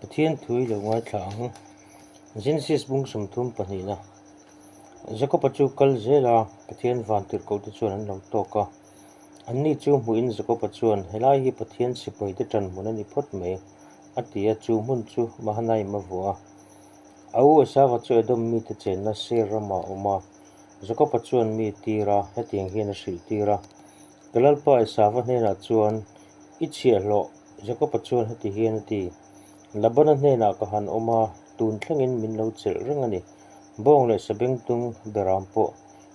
Pathian thu i lo ngaithla ang. Genesis bung 30 pahnihna. Jakoba chu kal zel a, Pathian vantirhkohte chuan an lo tawk a. Anni chu hmuhin Jakoba chuan, Helai hi Pathian sipaite ṭan hmun a ni phawt mai, a ti a, chu hmun chu Mahanaim a vuah a. A u Esava chu Edom mite chenna Seir ramah a awm a. Jakoba chuan mi tir a, hetiang hian a hrilh tir a, Ka Lalpa Esava hnenah chuan i chhiahhlawh Jakoba chuan heti hian a ti, Labana hnenah ka han awm a, tun thlengin min lo chelh reng a ni. Bawng leh sabengtung beram pawh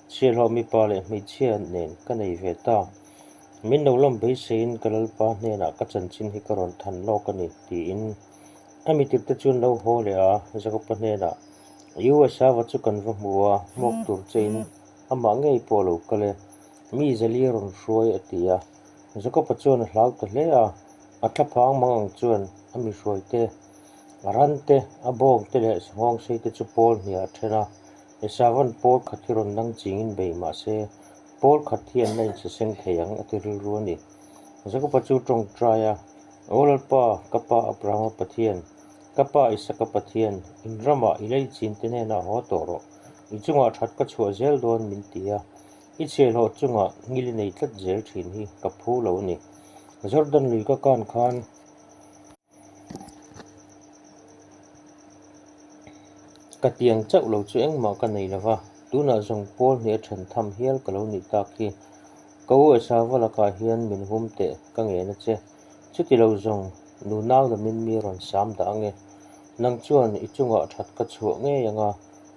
chhiahhlawh mipa leh hmeichhia nen ka nei ve ta. Min lo lam beiseiin ka Lalpa hnenah ka chanchin hi ka rawn than lawk a ni, tiin a mitirte chuan lo haw leh a, Jakoba hnenah, I u Esava chu kan va hmu a, hmuak tur chein amah ngei pawh a lo kal e. Mi zali a rawn hruai, a ti a. Jakoba chuan a hlau ta hle a, a thlaphang mang ang chuan a mi hruaite, a rante, a bawngte leh sanghawng seite chu pawl hniah a then a. Esavan pawl khat hi rawn dang chingin bei mah se, pawl khat hi an la insaseng thei ang, a ti rilru a ni. Jakoba chu tawngtai a, Aw Lalpa, ka pa Abrahama Pathian, ka pa Isaka Pathian, in ramah i leichin te hnenah haw tawh rawh, i chungah that ka chhuah zel dawn min ti a. I chhiahhlawh chungah ngil i nei tlat zel thin hi ka phu lo a ni. Jordan lui ka kan khan ka tiang chauh lo chu engmah ka nei lo va, tunah zawng pawl hnih a then tham hial ka lo nih tak hi. Ka u Esava lakah hian min hum teh ka ngen a che. Chuti lo zawng nu nau lamin mi rawn sam dah ange. Nang chuan i chungah that ka chhuah ngei anga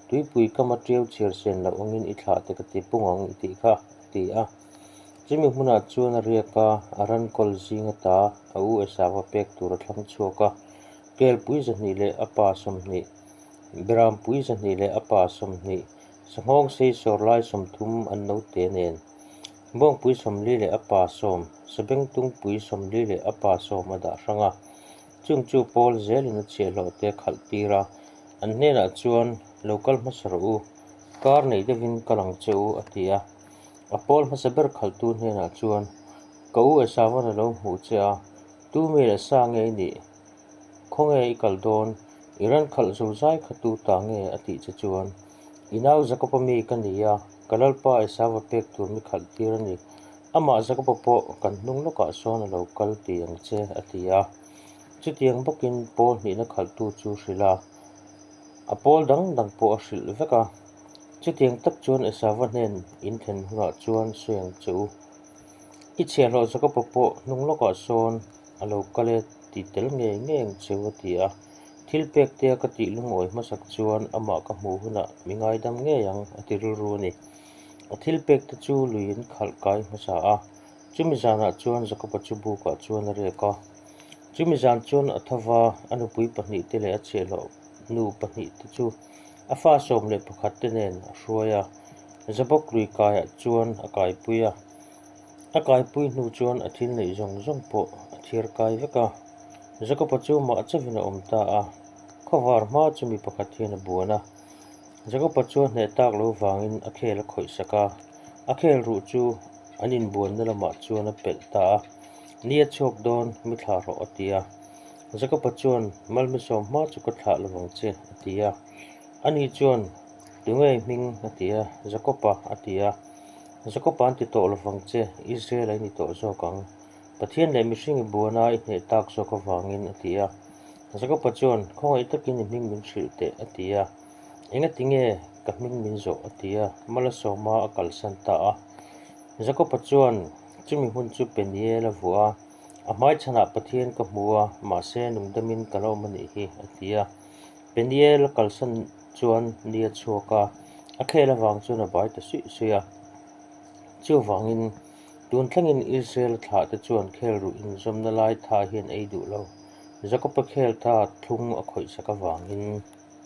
Tuipui kama ṭiau chhiar sen loh angin i thlah te ka ti pung ang i tih kha, a ti a. Chumi hmunah chuan a riak a, a ran kawl zing ata a u Esava pek tur a thlang chhuak a. Kelpui 200 leh a pa 20, Berampui 200 leh a pa 20, Sanghawng sei sawr lai 30 an note nen, Bawngpui 40 leh a pa 10, Sabengtungpui 40 leh a pa 10 a dah hrang a. Chung chu Paul zelin a chhiahhlawh te khalh tir a, an hnenah chuan, Lo kal hmasa rawh u, kar nei deuhin kal ang che u, a ti a. A Paul hmasa ber khalhtu hnenah chuan, Ka u Esavan a lo hmuh che a, tu mi leh sa nge i nih? Khawnge i kal dawn? I ran khalh zo zai kha tu ta nge? a tih che chuan, I nau Jakoba mi ka ni a, ka Lalpa Esava pek tur mi khalh tir a ni. Amah Jakoba pawh kan hnung lawkah sawn a lo kal ti ang che, a ti a. Chutiang bawkin Paul hnihna khalhtu chu hrilh a, a pawl dang dang pawh a hrilh vek a. Chutiang tak chuan Esava hnen in thlen hunah chuan sawi ang che u. I chhiahhlawh Jakoba pawh hnung lawkah sawn a lo kal e ti tel ngei ngei ang che u, a ti a. Thil pek tea ka tih lungawi hmasak chuan amah ka hmuh hunah mi ngaidam ngei ang, a ti rilru a ni. A thil pek te chu lui in khalh kai hmasa a, chumi zanah chuan Jakoba chu bukah chuan a riak a. Chumi zan chuan a tho va, a nupui pahnih te leh a chhiahhlawh nu pahnih te chu a fa 11 te nen a hruai a, Jabok lui kaiah chuan a kaipui a. A kaipui hnu chuan a thil neih zawng zawng pawh a thiar kai vek a. Jakoba chu mah chauhin a awm ta a, khawvar hma chu mi pakhat hian a buan a. Jakoba chu a hneh tak lo vangin a khel a khawih sak a, a khel ruh chu an inbuanna lamah chuan a pelh ta a, Ni a chhuak dawn, mi thlah rawh, a ti a. Jakoba chuan, Malmisawm hma chu ka thlah lo vang che, a ti a. Ani chuan, Tunge i hming? a ti a. Jakoba, a ti a. Jakoba an ti tawh lo vang che, Israel a i ni tawh zawk ang. Pathian leh mihring i buana i hneh tak zawk avangin, a ti a. Jakoba chuan, Khawngaih takin i hming min hrilh teh, a ti a. Engati nge ka hming min zawh? a ti a. Malasawma a kalsan ta a. Jakoba chuan chumi hmun chu Peniel a vuah a, A hmaichhanah Pathian ka hmu a, mahse nungdamin ka la awm a nih hi, a ti a. Peniel a kalsan chuan ni a chhuak a, a khel avang chuan a bai ta suih suih a. Chuvangin, Tun thlengin Israel thlah te chuan khel ruh inzawmna lai tha hian ei duh lo. Jakob-a khel tha thlung a khawih sak avangin.